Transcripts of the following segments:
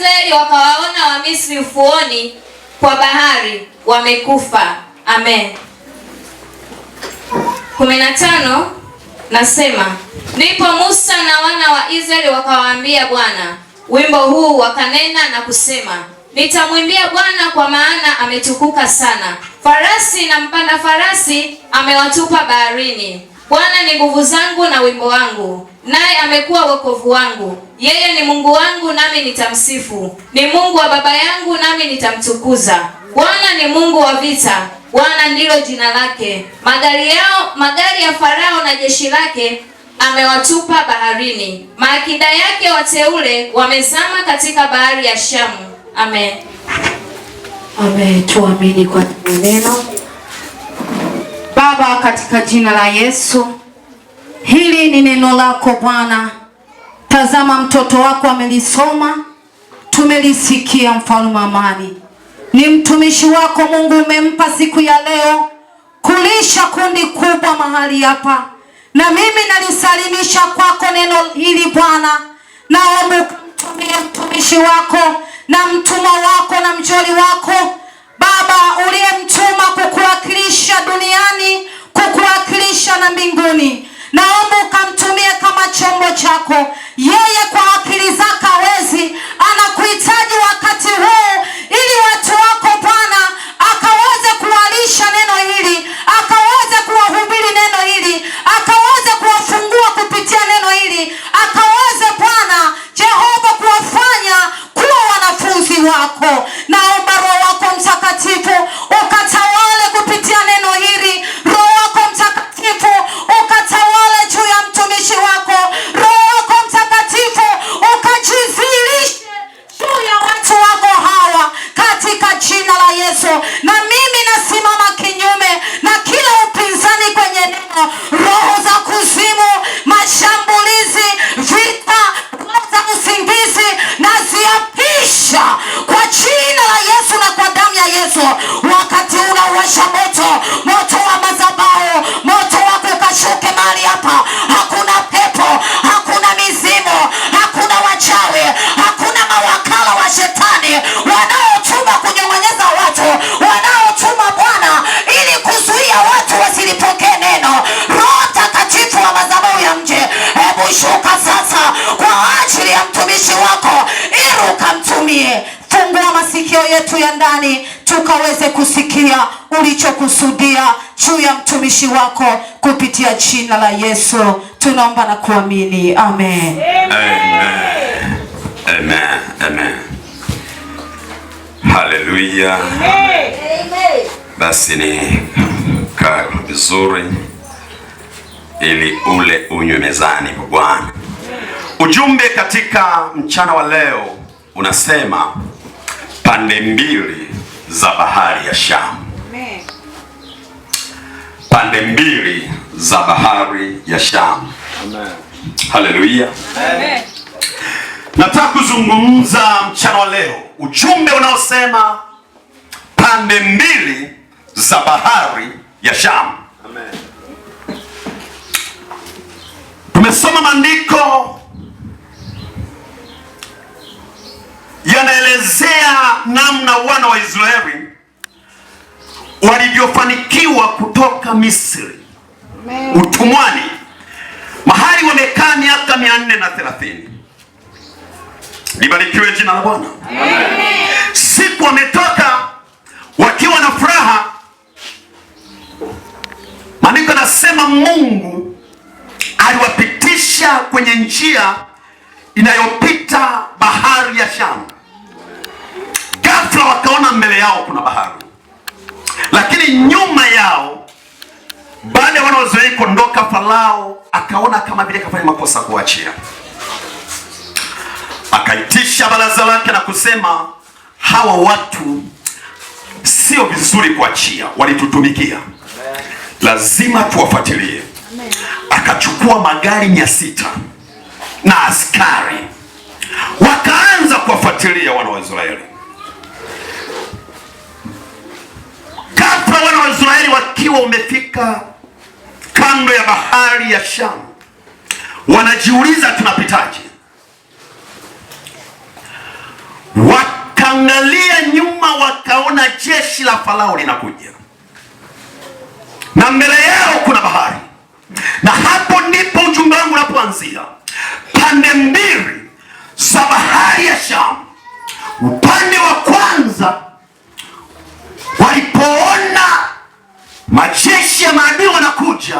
Israeli wakawaona Wamisri ufuoni kwa bahari wamekufa. Amen. 15 nasema, ndipo Musa na wana wa Israeli wakawaambia Bwana wimbo huu, wakanena na kusema, nitamwimbia Bwana kwa maana ametukuka sana. Farasi na mpanda farasi amewatupa baharini. Bwana ni nguvu zangu na wimbo wangu, naye amekuwa wokovu wangu. Yeye ni Mungu wangu, nami nitamsifu; ni Mungu wa baba yangu, nami nitamtukuza. Bwana ni Mungu wa vita, Bwana ndilo jina lake. Magari ya Farao na jeshi lake amewatupa baharini. Maakida yake wateule wamezama katika bahari ya Shamu. Amen. Amen. Tuamini kwa neno. Baba, katika jina la Yesu, hili ni neno lako Bwana. Tazama mtoto wako amelisoma, tumelisikia, mfalme amani. Ni mtumishi wako Mungu, umempa siku ya leo kulisha kundi kubwa mahali hapa, na mimi nalisalimisha kwako neno hili Bwana. Naomba ukamtumie mtumishi wako na mtumwa wako na mjoli wako Baba, uliyemtuma kukuwakilisha duniani, kukuwakilisha na mbinguni. Naomba ukamtumie kama chombo chako. Yeye kwa akili zake hawezi, anakuhitaji wakati huu ili watu wako Bwana akaweze kuwalisha neno hili, akaweze kuwahubiri neno hili, akaweze kuwafungua kupitia neno hili, akaweze Bwana Jehova kuwafanya kuwa wanafunzi wako. Naomba Roho wako Mtakatifu ukatawale kupitia neno hili. Roho wako Mtakatifu ukatawale juu ya mtumishi wako. Roho wako Mtakatifu ukajidhihirishe juu ya watu wako hawa katika jina la Yesu. Na mimi nasimama kinyume na kila upinzani kwenye neno, roho za kuzimu, mashambulizi, vita, roho za usingizi, naziapisha kwa jina la Yesu na kwa damu ya Yesu. Wakati unawasha moto, moto wa madhabahu, moto wako ukashuke mahali hapa. Hakuna pepo, hakuna mizimu, hakuna wachawi, hakuna mawakala wa shetani wanaotuma kunyong'onyeza watu, wanaotuma Bwana ili kuzuia watu wasilipokee neno. Roho Mtakatifu wa madhabahu ya mji, hebu shuka sasa kwa ajili ya mtumishi wako ili ukamtumie. Fungua masikio yetu ya ndani tukaweze kusikia ulichokusudia juu ya mtumishi wako kupitia jina la Yesu tunaomba na kuamini, amen. Amen. Amen. Amen. Haleluya. Basi ni kaa vizuri ili ule unywe mezani kwa Bwana. Ujumbe katika mchana wa leo unasema pande mbili za bahari ya Shamu. Pande mbili za bahari ya Shamu. Haleluya. Nataka kuzungumza mchana wa leo ujumbe unaosema pande mbili za bahari ya Shamu. Tumesoma maandiko yanaelezea namna wana wa Israeli walivyofanikiwa kutoka Misri utumwani, mahali wamekaa miaka 430. Libarikiwe jina la Bwana. Siku wametoka wakiwa na furaha, maandiko nasema Mungu aliwapitisha kwenye njia inayopita bahari ya Shamu. Ghafla wakaona mbele yao kuna bahari, lakini nyuma yao, baada ya wana wa Israeli kuondoka, Farao akaona kama vile kafanya makosa kuachia, akaitisha baraza lake na kusema, hawa watu sio vizuri kuachia, walitutumikia, lazima tuwafuatilie. Akachukua magari 600 na askari, wakaanza kuwafuatilia wana wa Israeli. Ghafla wana wa Israeli wakiwa wamefika kando ya bahari ya Shamu, wanajiuliza tunapitaje? Wakaangalia nyuma, wakaona jeshi la Farao linakuja na mbele yao kuna bahari, na hapo ndipo ujumbe wangu unapoanzia. Pande mbili za bahari ya Shamu. Upande wa kwanza, walipoona majeshi ya maadui wanakuja,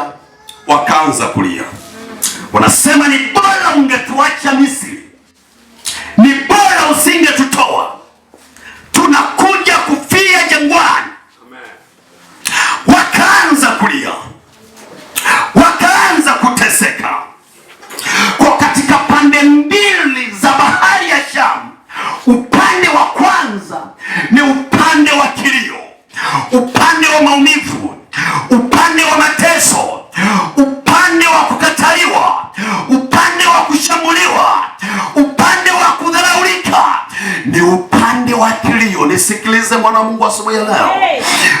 wakaanza kulia, wanasema ni bora ungetuacha Misri, ni bora usingetutoa, tunakuja kufia jangwani. Wakaanza kulia, wakaanza kuteseka. Kwa katika pande mbili za bahari ya Shamu, upande wa kwanza ni upande wa kilio, upande wa maumivu, upande wa mateso, upande wa kukataliwa, upande wa kushambuliwa, upande wa kudharaulika, ni upande wa kilio. Nisikilize mwana wa Mungu asubuhi ya leo,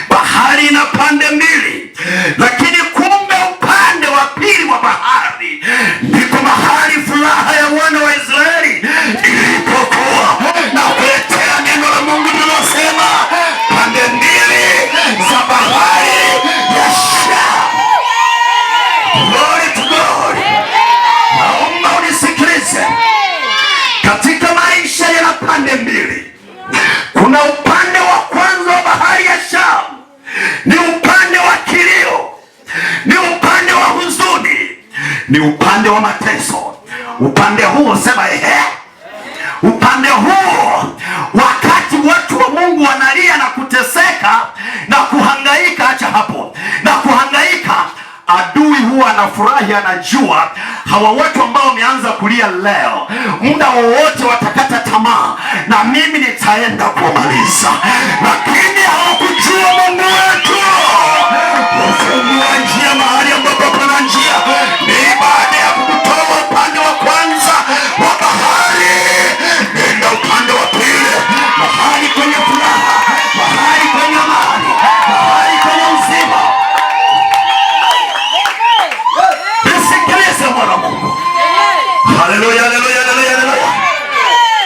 bahari ina pande mbili, lakini kumbe upande wa pili wa bahari ndiko mahali furaha ya wana wa Israeli ilipokuwa. Na kuletea neno la Mungu linalosema pande mbili za bahari ya Shamu. Glory to God. Naomba unisikilize. Katika maisha yana pande mbili. Kuna upande wa kwanza wa bahari ya Shamu, ni upande wa kilio, ni upande wa huzuni, ni upande wa mateso. Upande huu sema ehe. Upande huu wakati watu wa Mungu wanalia na kuteseka na kuhangaika, acha hapo na kuhangaika, adui huwa anafurahi, anajua hawa watu ambao wameanza kulia leo, muda wowote watakata tamaa na mimi nitaenda kuwamaliza. Lakini hawakujua Mungu wetu hufungua njia mahali ambapo hapana njia. Ni baada ya kukutoa upande wa kwanza wa bahari, nenda upande wa pili, mahali kwenye furaha, mahali kwenye amani, mahali kwenye uzima. Nisikilize mwana Mungu. Haleluya, haleluya, haleluya, haleluya.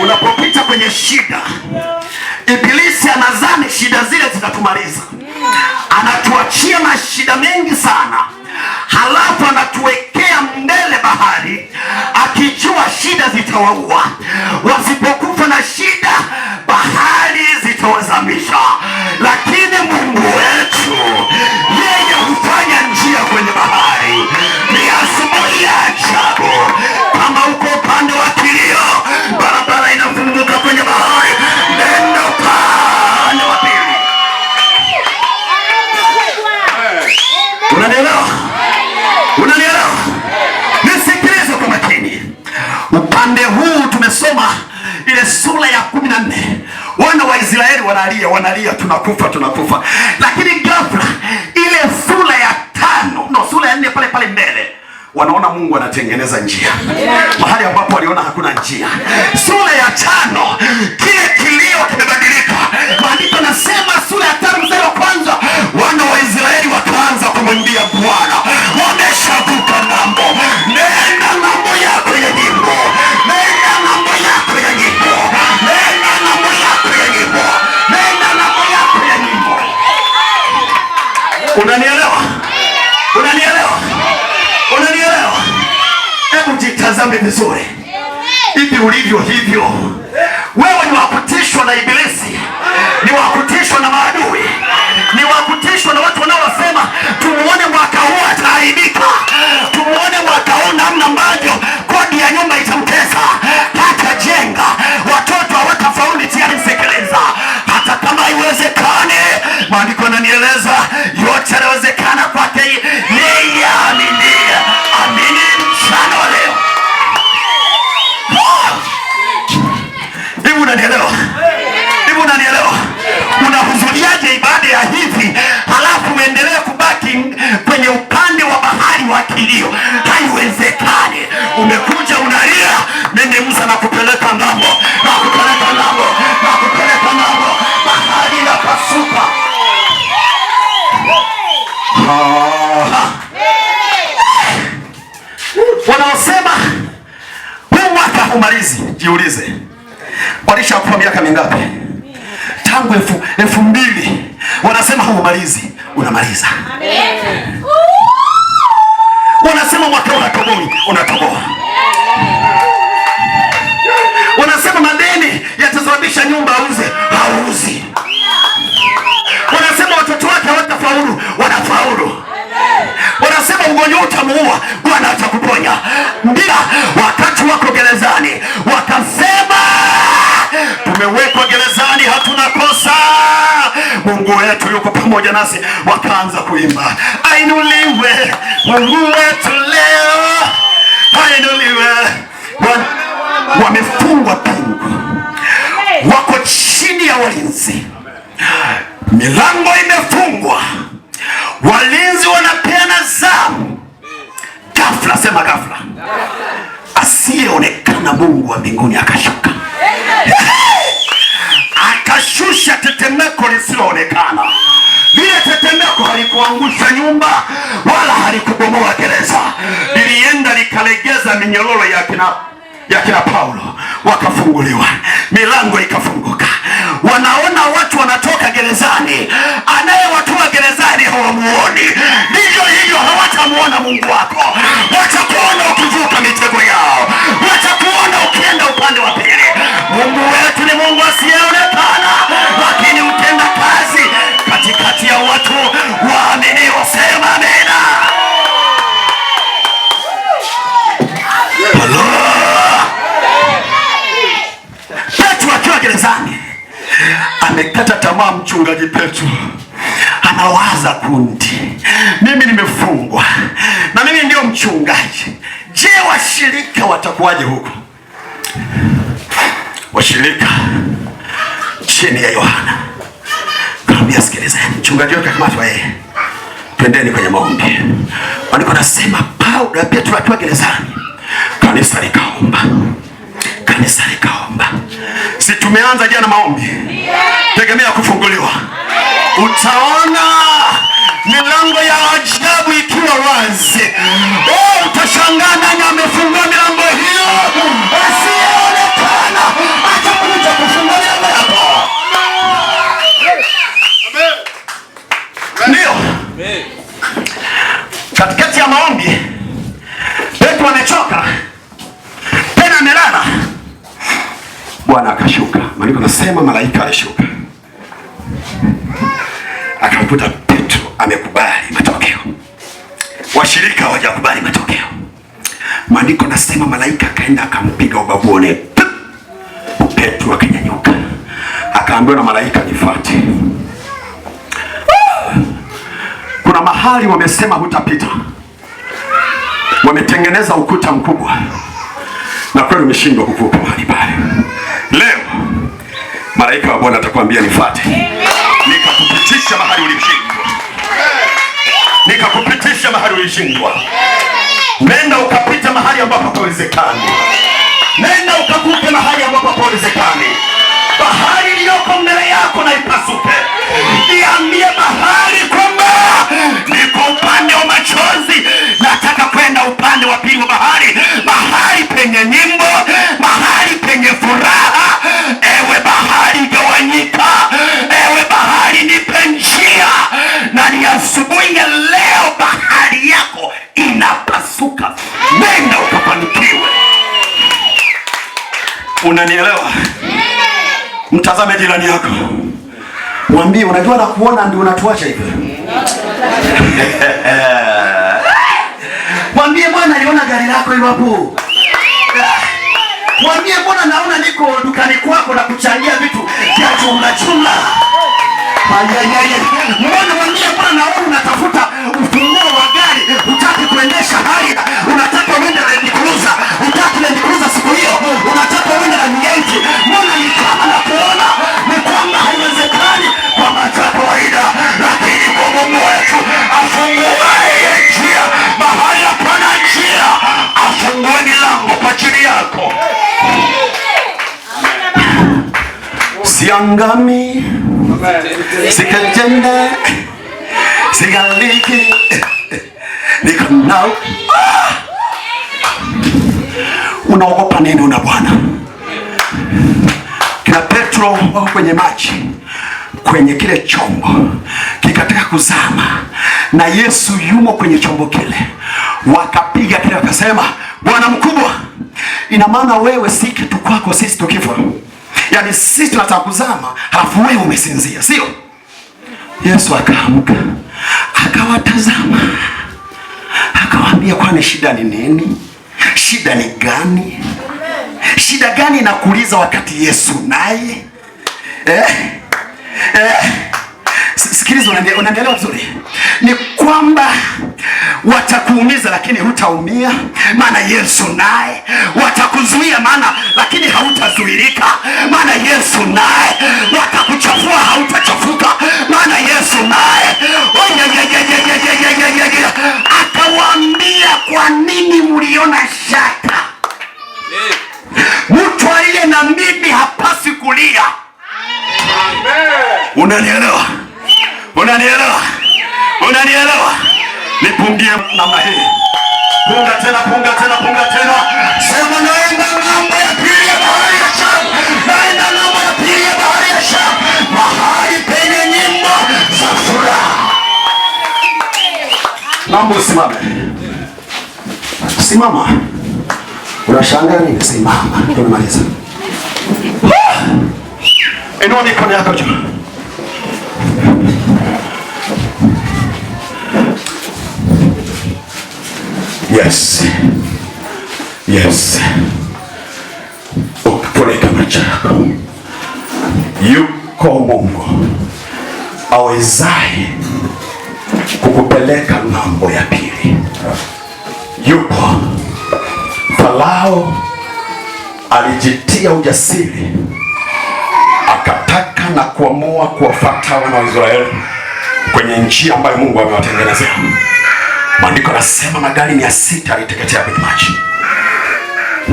Unapopita kwenye shida, Ibilisi anadhani shida zile zitatumaliza. Anatuachia mashida mengi sana, halafu anatuwekea mbele bahari, akijua shida zitawaua. Wasipokufa na shida, bahari zitawazamisha. Lakini Mungu wetu yeye hufanya njia kwenye bahari. Ni asubuhi ya ajabu. Kama uko upande wa kilio, barabara inafunguka kwenye bahari. Nenda upande wa pili. Unanielewa? Unanielewa? Nisikilize kwa makini. Upande huu tumesoma ile sura ya 14. Wana wa Israeli wanalia, wanalia, tunakufa, tunakufa. Lakini ghafla ile sura ya 5, no, sura ya 4 pale pale mbele, wanaona Mungu anatengeneza njia mahali ambapo waliona hakuna njia. Sura ya 5 kile kilio kimebadilika. Maandiko nasema sura ya 5 mstari wa kwanza, wana wa Israeli wakaanza kumwimbia Bwana, wameshavuka ng'ambo. Nenda ng'ambo yako ya nyimbo, nenda ng'ambo yako ya nyimbo, nenda ng'ambo yako ya nyimbo, nenda ng'ambo yako ya nyimbo. Unanielewa? Unanielewa? Unanielewa? Hebu jitazame vizuri, hivi ulivyo hivyo, wewe ni wakutishwa na Ibilisi, ni wakutishwa na maadui, ni wakutishwa na watu wanaosema tumuone mwaka huu ataaibika, tumuone mwaka huu namna ambavyo kodi ya nyumba itamtesa, hatajenga, watoto hawatafaulu mitihani. Sikiliza, hata kama haiwezekani, maandiko yananieleza yote yanawezekana kwake yeye aaminie. Amini mchana wa leo. Hivi unanielewa? Hivi unanielewa? Unahudhuriaje ibada ya hivi halafu uendelee kubaki kwenye upande wa bahari wa kilio? Haiwezekani. Umekuja unalia, mimi Musa nakupeleka ng'ambo, nakupeleka ng'ambo, nakupeleka ng'ambo. Bahari inapasuka. Wanaosema huu mwaka humalizi, jiulize, Walishakufa miaka mingapi? Tangu 2000. Wanasema huumalizi, unamaliza. Amen. Wanasema mwaka unatoboi, unatoboa. Wanasema madeni yatasababisha nyumba auze, hauzi. Wanasema watoto wake hawatafaulu, wanafaulu. Wanasema ugonjwa utamuua, Bwana atakuponya. Ndio wakati wako gerezani wakasema tumewekwa gerezani, hatuna kosa, Mungu wetu yuko pamoja nasi. Wakaanza kuimba, ainuliwe Mungu wetu leo, ainuliwe Bwana. Wamefungwa pingu, wako chini ya walinzi, milango imefungwa, walinzi wanapeana zamu. Ghafla, sema ghafla, asiyeonekana Mungu wa mbinguni akashuka, akashusha tetemeko lisiloonekana. Lile tetemeko halikuangusha nyumba wala halikubomoa gereza, lilienda likalegeza minyororo ya kina Paulo, wakafunguliwa, milango ikafunguka. Wanaona watu wanatoka gerezani, anayewatoa gerezani hawamuoni. Ndivyo hivyo hawatamuona Mungu wako, watakuona ukivuka mitego yao, watakuona ukienda upande wa pili. Mungu wetu ni Mungu asiyeonekana, lakini hutenda kazi katikati ya watu waaminio. Sema amina. Halo. Petro akiwa gerezani amekata tamaa. Mchungaji Petro anawaza kundi, mimi nimefungwa na mimi ndio mchungaji. Je, washirika watakuwaje huko? Washirika chini ya Yohana kaambia, sikilizeni, mchungaji wake akamatwa yeye, twendeni kwenye maombi. Maandiko nasema Paulo Petro akiwa gerezani, kanisa likaomba, kanisa likaomba. Si tumeanza jana maombi? Tegemea kufunguliwa. Utaona milango ya ajabu ikiwa wazi. Oh, utashangaa nani amefungua milango hiyo. Asiyeonekana atakuja kufungua milango yako. Ndio. Katikati ya maombi Petro amechoka tena amelala, Bwana akashuka. Maandiko nasema malaika alishuka akamkuta Petro amekubali matokeo, washirika hawajakubali matokeo. Maandiko nasema malaika akaenda akampiga ubavuni, Petro akanyanyuka, akaambiwa na malaika, nifuate. Kuna mahali wamesema hutapita, wametengeneza ukuta mkubwa, na kweli umeshindwa kuvuka mahali pale. Leo malaika wa Bwana atakwambia nifuate, nikakupitisha mahali ulishindwa, nikakupitisha mahali ulishindwa. Nenda ukapita mahali ambapo hapawezekani, nenda ukavuke mahali ambapo hapawezekani. Bahari iliyoko mbele yako na ipasuke. Niambie bahari kwamba niko upande wa machozi, nataka kwenda upande wa pili wa bahari, mahali penye nyimbo, mahali penye furaha. Ewe bahari gawanyika, ewe bahari nipe njia. Na ni asubuhi ya leo bahari yako inapasuka, nenda ukafanikiwe. Unanielewa? Mtazame jirani yako, mwambie unajua na kuona ndio unatuacha hivyo. Mwambie bwana, aliona gari lako hilo hapo. Mwambie bwana, naona niko dukani kwako na kuchangia vitu vya jumla jumla. Mbona mwambie bwana, naona unatafuta ufunguo wa gari, hutaki kuendesha Harrier, unataka uende Land Cruiser, hutaki Land Cruiser siku hiyo, unataka uende Land 8. Mbona ni kama nakuona ni kwamba haiwezekani kwa macho ya kawaida, lakini kwa Mungu wetu afunguaye njia mahali hapana njia, afungue milango kwa ajili yako. Siangami, sikajende, sigaliki, niko nao. Ah! Unaogopa nini? Una Bwana. Kina Petro wako kwenye maji, kwenye kile chombo kikataka kuzama, na Yesu yumo kwenye chombo kile. Wakapiga kile, wakasema, Bwana mkubwa, ina maana wewe si kitu kwako sisi tukifa. Yaani sisi tunataka kuzama, halafu wewe umesinzia, sio? Yesu akaamka, akawatazama, akawaambia, kwani shida ni nini? Shida ni gani? Shida gani inakuuliza wakati Yesu naye? Sikiliza, unanielewa vizuri? Ni kwamba watakuumiza lakini hutaumia, maana Yesu naye. Watakuzuia maana lakini hautazuilika, maana Yesu naye. Watakuchafua, hautachafuka, maana Yesu naye. Akawaambia, kwa nini mliona shaka? Mtu aliye na mimi hapasi kulia. Unanielewa? Unanielewa? Unanielewa? Nipungie namna hii. Punga tena, punga tena, punga tena. Sema naenda ng'ambo ya pili ya bahari ya Shamu. Naenda ng'ambo ya pili ya bahari ya Shamu, mahali penye nyimbo za furaha. Naomba usimame. Simama. Unashangaa nini? Simama. Tumemaliza. Inua mikono yako juu. Yes. Yes. Ukifunika macho yako. Yuko Mungu awezaye kukupeleka ng'ambo ya pili. Yupo. Farao alijitia ujasiri akataka na kuamua kuwafuata wana wa Israeli kwenye njia ambayo Mungu amewatengenezea. Maandiko yanasema magari 600 yaliteketea kwenye maji.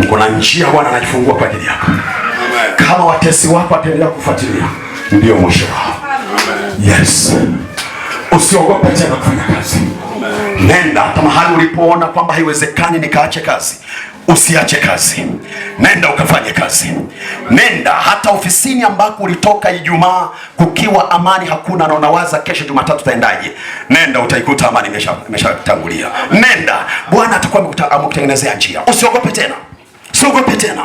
Kuna njia Bwana anajifungua kwa ajili yako. Kama watesi wako wataendelea kufuatilia, ndio mwisho wao. Yes. Usiogope tena kufanya kazi. Nenda hata mahali ulipoona kwamba haiwezekani nikaache kazi. Usiache kazi. Nenda ukafanye kazi. Nenda hata ofisini ambako ulitoka Ijumaa kukiwa amani hakuna na unawaza kesho Jumatatu utaendaje. Nenda utaikuta amani imeshatangulia. Nenda, Bwana atakuwa amekutengenezea njia. Usiogope tena. Usiogope tena.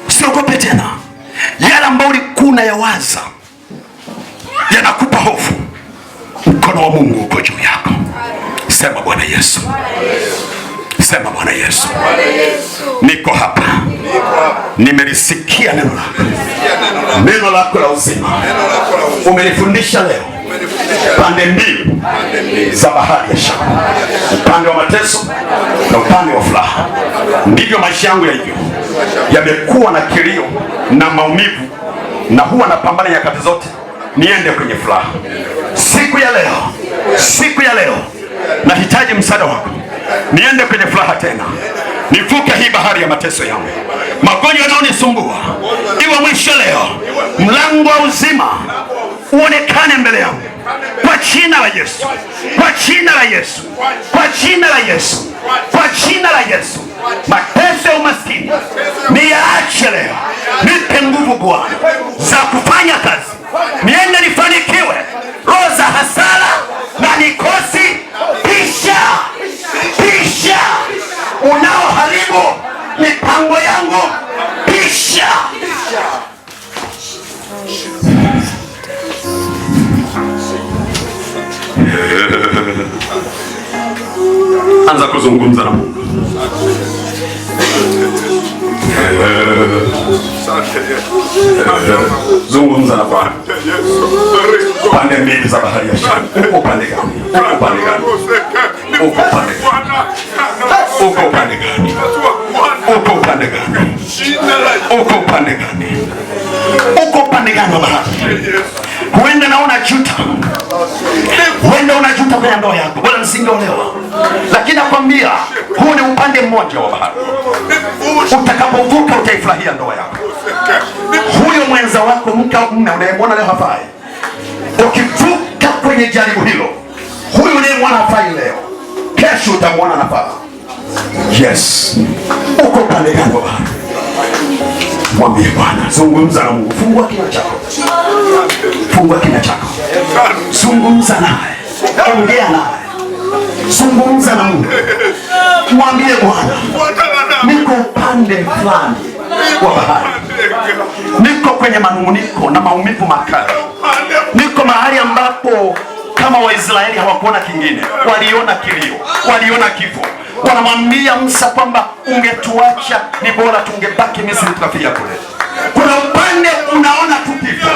Usiogope tena. Yale ambayo ulikuwa unayawaza yanakupa hofu, mkono wa Mungu uko juu yako. Sema Bwana Yesu. Sema Bwana Yesu. Niko hapa. Nimelisikia neno lako. Neno lako la uzima. Umenifundisha leo pande mbili za bahari ya Shamu, upande wa mateso na upande wa furaha. Ndivyo maisha yangu yalivyo, yamekuwa na kilio na maumivu, na huwa napambana nyakati zote niende kwenye furaha. Siku ya leo, siku ya leo nahitaji msaada wako, niende kwenye furaha tena, nivuke hii bahari ya mateso yangu, magonjwa yanayonisumbua iwe mwisho leo, mlango wa uzima uonekane mbele yangu, kwa jina la Yesu, kwa jina la Yesu, kwa jina la Yesu, kwa jina la Yesu. Mateso ya umaskini niyaache leo, nipe nguvu Bwana za kufanya kazi, niende nifanikiwe. Roho za hasara na nikosi, pisha pisha, unaoharibu mipango yangu, pisha. Anza kuzungumza na Mungu. Zungumza na Bwana. Pande mbili za bahari ya Shamu. Uko upande gani? Uko upande gani? Uko upande gani? Uko upande gani? Uko upande gani? Uko upande gani? Uko upande gani wa bahari? Huenda naona juta. Huenda unajuta kwenye ndoa yako, bora nisingeolewa. Lakini nakwambia huu ni upande mmoja wa bahari. Utakapovuka utaifurahia ndoa yako. Huyo mwenza wako, mke au mume unayemwona leo hafai, ukivuka kwenye jaribu hilo, huyu unayemwona hafai leo, kesho utamwona anafaa. Yes. Uko upande gani wa bahari? Mwambie Bwana, zungumza na Mungu. Fungua kinywa chako, fungua kinywa chako, zungumza naye, ongea naye, zungumza na Mungu. Mwambie Bwana, niko upande fulani wa bahari, niko kwenye manunguniko na maumivu makali, niko mahali ambapo kama Waisraeli hawakuona kingine, waliona kilio, waliona kifo. Wanamwambia Musa kwamba ungetuacha ni bora tungebaki Misri tukafia kule. Kuna upande unaona tu kifo,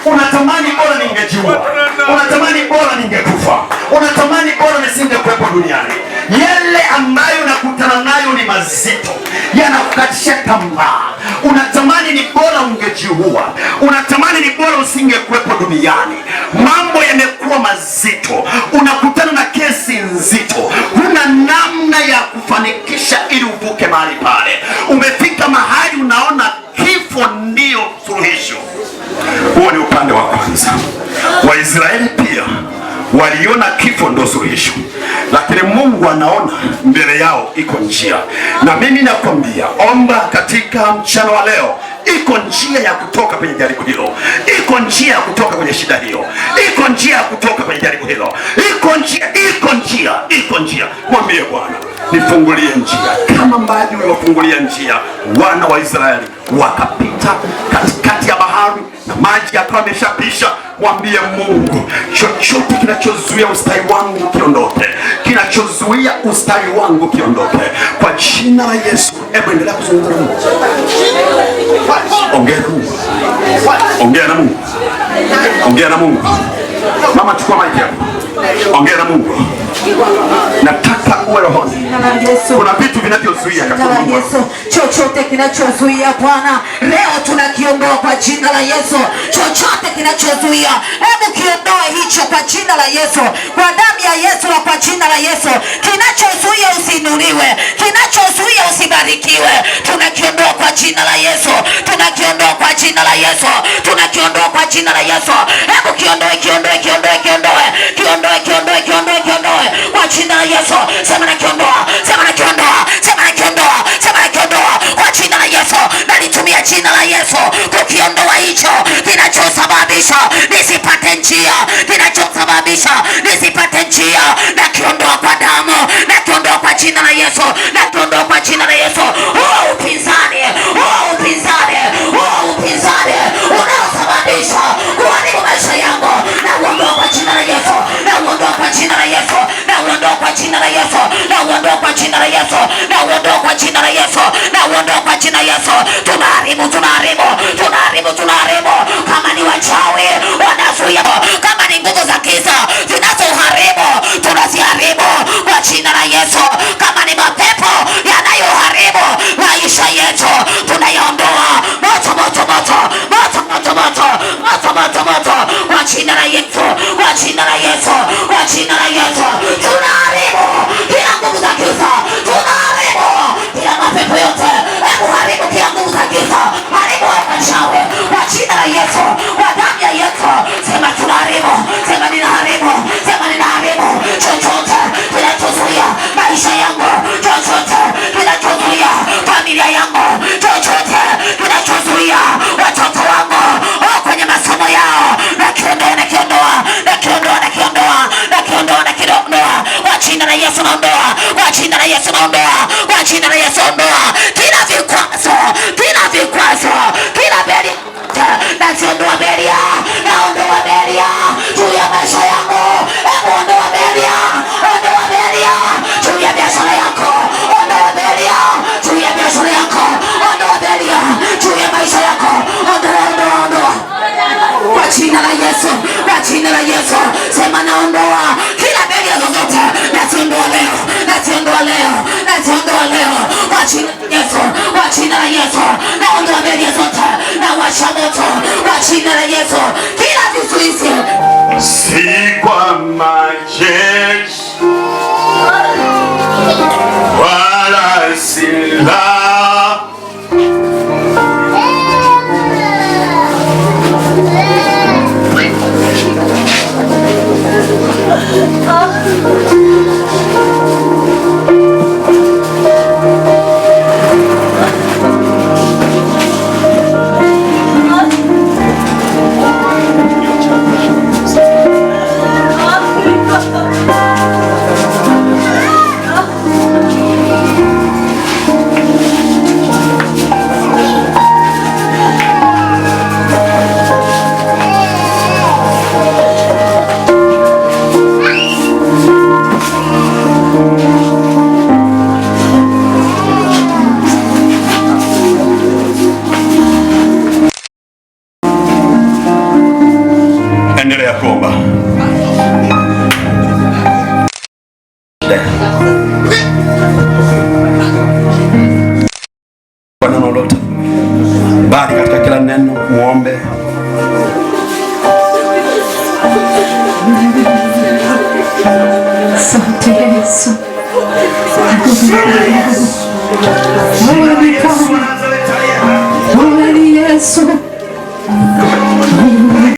unatamani bora ningejiua, unatamani bora ningekufa, unatamani bora nisingekuwepo duniani. Yale ambayo unakutana nayo ni mazito, yanakukatisha tamaa. Unatamani ni bora ungejiua, unatamani ni bora usingekuwepo duniani. Mambo yamekuwa mazito, unakutana na kesi nzito, huna namna ya kufanikisha ili uvuke mahali pale. Umefika mahali unaona kifo ndio suluhisho. Huo ni upande wa kwanza. Waisraeli pia waliona kifo ndio suluhisho, lakini Mungu anaona mbele yao iko njia. Na mimi nakwambia, omba katika mchana wa leo, iko njia ya kutoka kwenye jaribu hilo, iko njia ya kutoka kwenye shida hiyo, iko njia ya kutoka kwenye jaribu hilo, iko njia, iko njia, iko njia. Mwambie Bwana, nifungulie njia, kama ambavyo uliwafungulia njia wana wa Israeli wakapita katikati ya bahari na maji yakawa yameshapisha. Mwambie Mungu, chochote kinachozuia ustawi wangu kiondoke, kinachozuia ustawi wangu kiondoke kwa jina la Yesu. Hebu endelea kuzungumza na Mungu, ongea na Mungu, ongea na Mungu, ongea na Mungu. Mama, chukua mic yako, ongea na Mungu. Nataka uwe rohoni. Kuna vitu vinavyozuia katika Jina la Yesu. Chochote kinachozuia Bwana, leo tunakiondoa kwa jina la Yesu. Chochote kinachozuia, hebu kiondoe hicho kwa jina la Yesu, kwa damu ya Yesu na kwa jina la Yesu. Kinachozuia usiinuliwe, kinachozuia usibarikiwe, tunakiondoa kwa jina la Yesu, tunakiondoa kwa jina la Yesu, tunakiondoa kwa jina la Yesu. Hebu kiondoe, kiondoe, kiondoe, kiondoe, kiondoe, kiondoe, kiondoe, kiondoe kwa jina la Yesu. Sema nakiondoa, sema nakiondoa, sema nakiondoa, sema nakiondoa kwa jina la Yesu. Nalitumia jina la Yesu kukiondoa hicho kinachosababisha nisipate njia, kinachosababisha nisipate njia. Nakiondoa kwa damu, nakiondoa kwa jina la Yesu, nakiondoa kwa jina la Yesu. Huo upinzani, huo upinzani, huo upinzani unaosababisha kuharibu maisha yangu, nauondoa kwa jina la Yesu, nauondoa kwa jina la Yesu, nauondoa kwa jina la Yesu, nauondoa kwa jina la Yesu, nauondoa kwa jina la Yesu, nauondoa kwa jina la Yesu. Tunaharibu, tunaharibu, tunaharibu, tunaharibu. Kama ni wachawi wanazuia, kama ni nguvu za giza zinazoharibu, tunaziharibu kwa jina la Yesu. Kama ni mapepo yanayoharibu maisha yetu, tunayaondoa. Moto, moto, moto, moto, moto, moto, moto, moto, moto, kwa jina la Yesu, kwa jina la Yesu, kwa jina la Yesu. Tunaharibu kila nguvu za giza, tunaharibu kila mapepo yote. Hebu haribu kila nguvu za giza, haribu wachawi kwa jina la Yesu, kwa damu ya Yesu. Sema tunaharibu, sema ninaharibu, sema ninaharibu chochote kinachozuia maisha yangu, chochote kinachozuia familia yangu, chochote kinachozuia watoto wangu kwenye masomo yao, nakiondoa, nakiondoa, nakiondoa, nakiondoa, nakiondoa, nakiondoa kwa jina la Yesu. Naondoa kwa jina la Yesu, naondoa kwa jina la Yesu. Ondoa kila vikwazo, kila vikwazo, kila beli, naziondoa beria, naondoa beria juu ya maisha yangu. Hebu ondoa beria, ondoa beria juu ya biashara yako, ondoa beria juu ya biashara yako, ondoa beria juu ya maisha yako, ondoa, ondoa, ondoa kwa jina la Yesu, kwa jina la Yesu. Sema naondoa kila beria zozote, naziondoa leo, naziondoa leo, naziondoa leo kwa jina la Yesu, kwa jina la Yesu. Naondoa beria zote, nawasha moto kwa jina la Yesu, kila vizuizi. Si kwa majeshi wala silaha, Endelea kuomba. Kwa neno lolote, bali katika kila neno muombe. Asante Yesu. Wewe ni Bwana. Wewe ni Yesu.